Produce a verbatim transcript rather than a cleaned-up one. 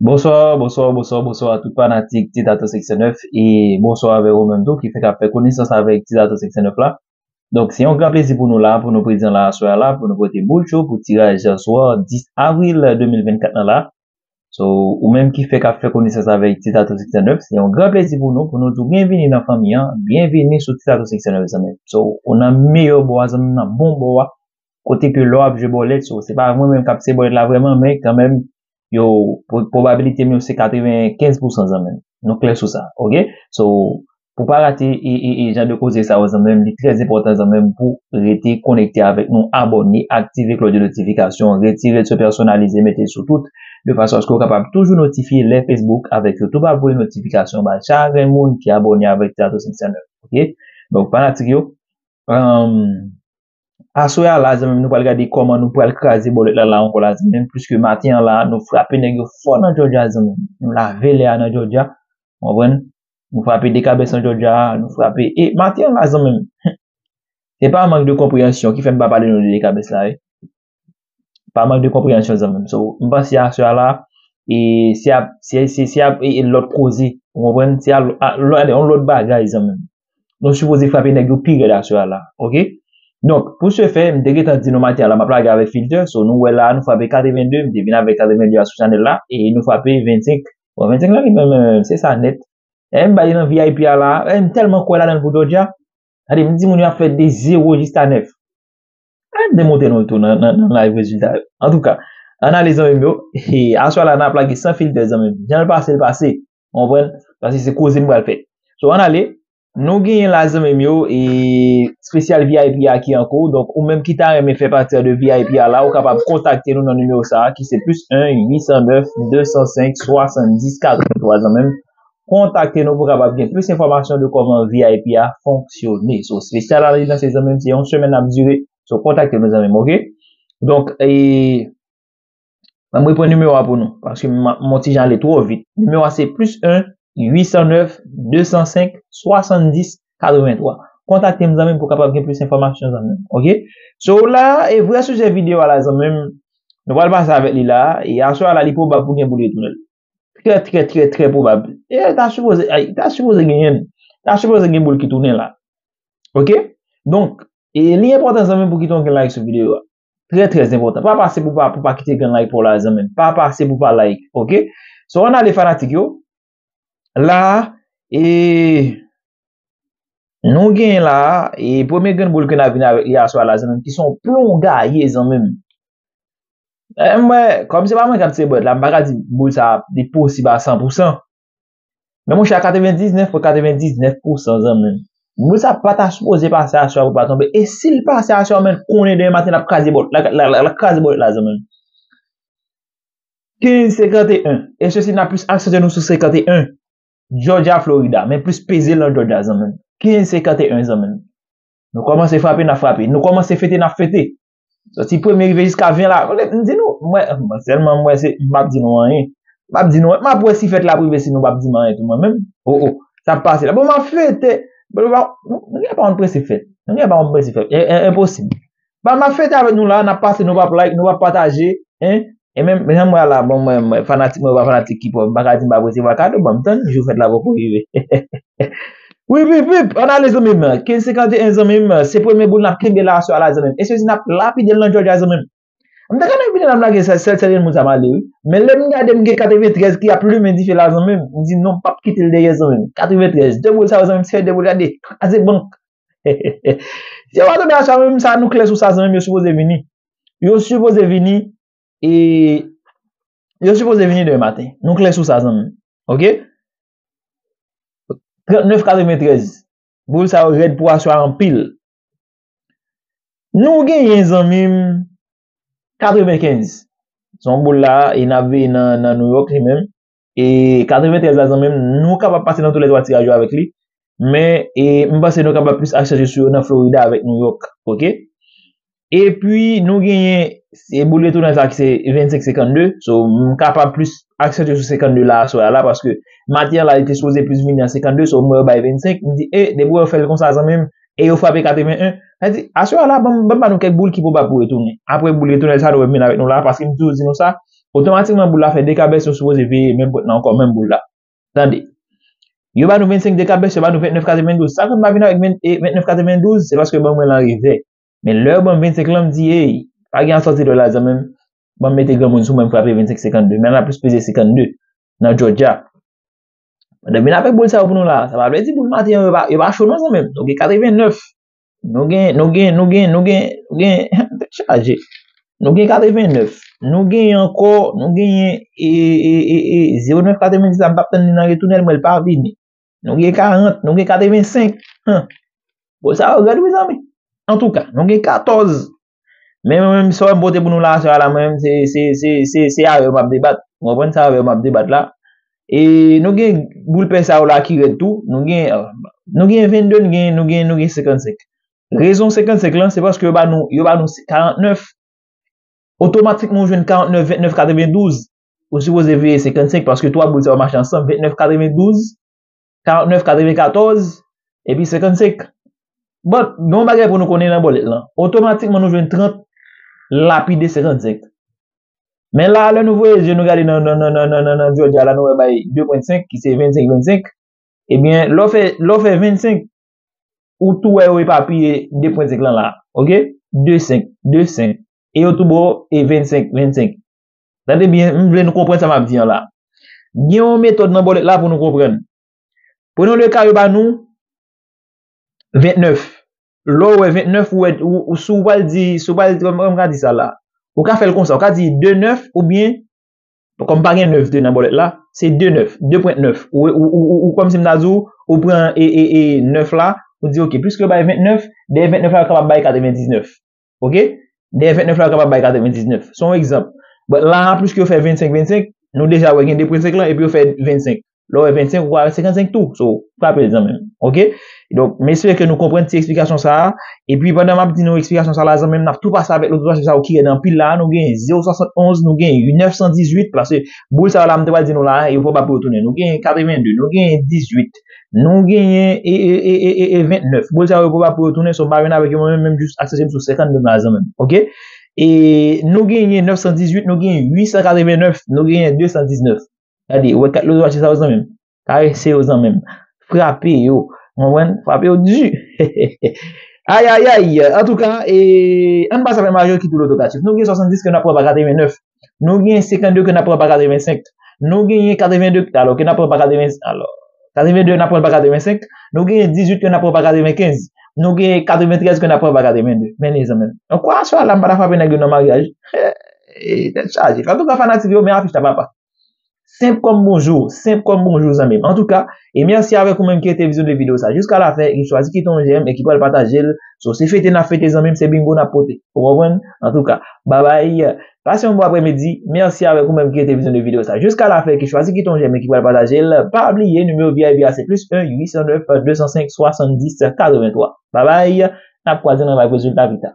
Bonswa, bonswa, bonswa, bonswa a tout fanatik Titato Seksyon nèf e bonswa avè ou menm tou ki fèk ap fè konesans avèk Titato Seksyon nèf la. Donk, se yon gran plezi pou nou la, pou nou prezan la aswè a la, pou nou pote boul cho pou tiraj swa dis avril de mil vennkat nan la. So, ou menm ki fèk ap fè konesans avèk Titato Seksyon nèf, se yon gran plezi pou nou, pou nou di w byenvini nan fanmi an, byenvini sou Titato Seksyon nèf zanmi m. So, ou nan meyè bò a zanmi m, nan bon bò a, kote ke lè w ap jwe bòlèt, so, se pa mwen menm k ap se bòlèt la vrèman, men kanmenm, yo, pwo- pwobabilite m yo se katrevenkenz pousan zanmi m. Nou klè sou sa, oke? So, pou pa rate e, e, e jan de koze sa yo zanmi m, li trè enpòtan zanmi m pou rete konekte avèk nou, abòne, aktive klòch de notifikasyon, retire l sou pèsonalize, mete l sou tout, de fason aske w kapab toujou notifye lè Facebook avèk YouTube ap voye notifikasyon ba chak grenn moun ki abòne avèk Titato Seksyon nèf, oke? Donk, fanatik yo, um, aswè a la, zanmi m, nou pral gade kòman nou pral kraze bòlèt la, la ankò la, zanmi m, piske maten an la, nou frape nèg yo fò nan Georgia, zanmi m. Nou lave lè a nan Georgia, w konprann? Nou frape de kabès nan Georgia, nou frape, e maten an la, zanmi m, se pa mank de konpreyansyon ki fè m pa pale nou de de kabès la, wi. Pa mank de konpreyansyon, zanmi m. So, m panse aswè a la, e se ap, se, se, se ap, e, e lòt koze, ou konprann? Se a, a, lò- yon lòt bagay, zanmi m. Nou sipoze frape nèg yo pi rèd aswè a la, oke? Donk, pou se fè, m te gentan di nou maten an la, m ap lage avèk filtè, so nou wè la, nou frape katrevenn de, m te vin avèk katrevenn de a sou chanèl la, e nou frape vennsenk, bon, vennsenk la, li menm, menm, se sa nèt. E m ba li nan V I P a la, e m tèlman kwè ladan l pou Georgia, gade, m di moun yo ap fè de zewo jiska nèf. Ann demonte nou tou nan, nan, nan live rezilta yo. Antouka, ann ale zanmi m yo. Aswè la n ap lage san filtè zanmi m. Jan l pase, l pase. Ou konprann? Paske se koze n pral fè. So, ann ale. Nou genyen la zanmi m yo, e spesyal V I P a ki an kou. Donk, ou menm ki ta renmen fè pati de V I P a la, ou kapab kontakte nou nan nimewo sa a, ki se plis en, uit san nèf, de san senk, swasanndis, katrevenntwa zanmi m. Kontakte nou pou kapab gen plis enfòmasyon de kòman V I P a fonksyone. So, spesyal la li lanse zanmi m, se yon semèn ap dire. So, kontakte nou zanmi m, oke? Donk, e, ann repran nimewo a pou nou, paske m, m on ti jan ale twò vit. Nimewo a se plis en, uit san nèf, de san senk, swasanndis, katrevenntwa. Kontakte m zanmi m pou kapab gen plis enfòmasyon zanmi m, oke? So, la, e vrè sijè videyo a la zanmi m, nou pral pase avèk li la, e aswè a la li pwobab pou gen boul retounen. Trè, trè, trè, trè pwobab. E ta sipoze, ay, ta sipoze genyen. Ta sipoze gen boul ki tounen la. Oke? Donk, e li enpòtan zanmi m pou kite yon grenn like sou videyo a. Trè, trè enpòtan. Pa pase pou pa, pou pa kite grenn like pa w la zanmi m. Pa pase pou pa like. Oke? So, ann ale fanatik yo. La, e nou gen la, e premye grenn boul ke n ap vin avèk li aswè a la zanmi m, ki se yon plon gaye zanmi m. E, m wè, kòm se pa mwen k ap tire bòlèt la, m pa ka di boul sa a li posib a san pousan. Men monchè, a katrevendiznèf pwen katrevendiznèf pousan zanmi m, boul sa a pa ta sipoze pase aswè a pou pa tonbe. E si l pase aswè a, men konnen demen maten l ap kraze bòlèt, l ap, l ap, l ap kraze bòlèt la zanmi m. Kenz senkanteyen. E sesi n ap plis aksantye nou sou senkanteyen. Georgia, Florida, men plis peze l nan Georgia zanmi m. Kenz senkanteyen zanmi m. Nou kòmanse frape, n ap frape. Nou kòmanse fete, n ap fete. Soti premye rive jiska ven la. M di nou, mwen, mwen sèlman mwen se, m p ap di nou anyen. M p ap di nou, m ap wè si fèt la ap rive si nou p ap di m anyen tou mwen menm. O, o, sa ap pase la. Bon, m ap fete. Bon, nou gen pa konn prese fèt. Nou gen pa konn prese fèt. E, e, enposib. Bon, m ap fete avèk nou la, n ap pase, nou p ap like, nou p ap pataje, en. E menm, jan m wè la, bon, mwen, mwen, fanatik mwen, pa fanatik K-pop, m pa ka di m pa resevwa kado, bon, m tann jou fèt la poko rive. Wip, wip, wip, ann ale zanmi m. Kenz senkanteyen zanmi m, se premye boul n ap kenbe la aswè a la zanmi m. E sesi n ap lapide l nan Georgia zanmi m. M te ka lapide l, m lage sèl, sèl, sèl moun sa m ale, wi. Men lè m gade, m gen katreventrèz ki ap limen dife la zanmi m. M di non, m p ap kite l dèyè zanmi m. Katreventrèz, de boul sa yo zanmi m, se fè de boul, gade, kraze bank. Si yo pa tonbe aswè a menm sa, nou klè sou sa zanmi m, yo sipoze vini. Yo sipoze vini, e yo sipoze vini demen maten. Nou klè sou sa zanmi m. Oke? Trannèf katreventrèz. Boul sa yo rèd pou aswè a anpil. Nou genyen zanmi m katrevenkenz. Se yon boul la, e n ap veye nan, nan New York li menm. E katreventrèz la zanmi m, nou kapab pase nan toulètwa tiraj yo avèk li. Men, e, m panse nou kapab plis aksantye sou yo nan Florida avèk New York. Oke? Epi, nou genyen, e, boul retounen sa ki se vennsenk senkannde. So, m kapab plis aksantye sou senkannde la aswè a la, paske maten an la, li te sipoze plis vini an senkannde. So, m wè yo bay vennsenk. M di, e, depi yo fè l konsa, zanmi m, e yo frape katrevenyen. Sa di, aswè a la, ban m, ban m ba nou kèk boul ki pwobab pou retounen. Apre boul retounen sa, nou wè m vin avèk nou la, paske m toujou di nou sa, Otomatikman, boul la fè de kabès, nou sipoze veye menm pwent lan ankò, menm boul la. Tande. Yo ba nou vennsenk de kabès, yo ba nou vennèf katrevendouz. Sa fè m pa vin avèk ven- e, vennèf katrevendouz, se paske ban mwen l an revè. Men lè yo ban m vennsenk lan, m di, ey, pa gen asòti dòla zanmi m. Ban m mete granmoun sou mwen, m frape vennsenk senkannde. Men la plis peze senkannde nan Georgia. Pandan m vin avèk boul sa yo pou nou la, sa pa vle di boul maten an yo pa, yo pa cho non zanmi m. Nou gen katrevennèf. Nou gen, nou gen, nou gen, nou gen, nou gen, tèt chaje. Nou gen katrevennèf. Nou gen ankò, nou gen e, e, e, e, e, zewo nèf katrevendis la, m p ap tann li nan retounèl, mwen l pa vini. Nou gen karant, nou gen katrevensenk. Hum. Bon, sa yo rèd wi zanmi. Antouka, nou gen katòz. Men mwen menm, sa m pote pou nou la, sa la, mwen menm, se, se, se, se, se avè yo m ap debat. Ou konprann, se avè yo m ap debat la. E nou gen boul pè sa yo la ki rèd tou. Nou gen, nou gen vennde, nou gen, nou gen, nou gen senkannsenk. Rezon senkannsenk lan, se paske yo ba nou, yo ba nou karantnèf. Otomatikman, ou jwenn karantnèf, vennèf, katrevendouz. Ou sipoze veye senkannsenk paske twa boul sa yo mache ansanm. Vennèf, katrevendouz, karantnèf, katrevenkatòz, epi senkannsenk. But, gen yon bagay pou nou konnen nan bòlèt lan. Otomatikman, nou jwenn trant lapide senkannsenk. Men la, lè nou voye je nou gade nan, nan, nan, nan, nan, nan, nan Georgia la, nou wè bay de pwent senk, ki se vennsenk, vennsenk. Ebyen, lè w fè, lè w fè vennsenk, ou tou wè yo epapiye de pwent senk lan la. Oke? De senk, de senk. E yo tou ba w e vennsenk, vennsenk. Tande byen, m vle nou konprann sa m ap di an la. Gen yon metòd nan bòlèt la pou nou konprann. Prenons le cas, yo ba nou vennèf. Lè w wè vennèf, ou wè, ou, ou, si w pral di, si w pral, kòman m ka di sa la? Ou ka fè l konsa, ou ka di de nèf oubyen, kòm pa gen nèf de nan bòlèt la, se de nèf, de pwent nèf. Ou, ou, ou, ou, ou kòmsi m ta di w, ou pran e, e, e nèf la, ou di, oke, piske yo bay vennèf, dèyè vennèf la, yo kapab bay katrevendiznèf. Oke? Dèyè vennèf la, yo kapab bay katrevendiznèf. Se yon egzanp. But la a, piske yo fè vennsenk, vennsenk, nou deja wè gen de pwent senk lan, epi yo fè vennsenk. Lè w wè vennsenk, ou ka wè senkannsenk tou. So, frape l zanmi m. Oke? Donk, m espere ke nou konprann ti eksplikasyon sa a. Epi, pandan m ap di nou eksplikasyon sa la, zanmi m, n ap tou pase avèk lòt zwache sa yo ki rèd anpil la. Nou gen zewo swasannonz, nou gen nèf san dizuit, paske boul sa yo la, m te pral di nou la, yo pwobab pou yo tounen. Nou gen katrevende, nou gen dizuit, nou genyen e, e, e, e, e, e vennèf. Boul sa yo pwobab pou yo tounen, so m pa vin avèk yo, mwen menm, menm jis aksantyem sou senkannde la, zanmi m. Oke? E nou genyen nèf san dizuit, nou genyen uit san katrevenèf, nou genyen de san diznèf. Gade, ou wè kat lòt zwache sa yo, zanmi m. Karese yo, zanmi m. Frape yo. Ou konprann? Frape yo di. Ay, ay, ay. Antouka, e, ann pase avèk majorite tou lotokatif. Nou gen swasanndis ke n ap pran pa katrevennèf. Nou gen senkannde ke n ap pran pa katrevensenk. Nou genyen katrevende, alò, ke n ap pran pa katreven, alò, katrevende n ap pran pa katrevensenk. Nou genyen dizuit ke n ap pran pa katrevenkenz. Nou genyen katreventrèz ke n ap pran pa katrevende. Men, zanmi m. Donk, kwa swa la, m pa ta frape nèg yo nan maryaj. E, tèt chaje. Antouka, fanatik yo, men afich la, papa. Senp kòm bonjou, senp kòm bonjou, zanmi m. Antouka, e mèsi avèk ou menm ki rete vizyonnen videyo sa jiska lafen, ki chwazi kite yon j'aime e ki pral pataje l. So, se fete n ap fete, zanmi m, se bingo n ap pote. Ou konprann? Antouka, babay. Pase yon bon aprèmidi. Mèsi avèk ou menm ki rete vizyonnen videyo sa jiska lafen, ki chwazi kite yon j'aime e ki pral pataje l. Pa bliye, nimewo V I P a se plis en uit san nèf de san senk swasanndis katreventwa. Babay. N ap kwaze nan vibe rezilta pita.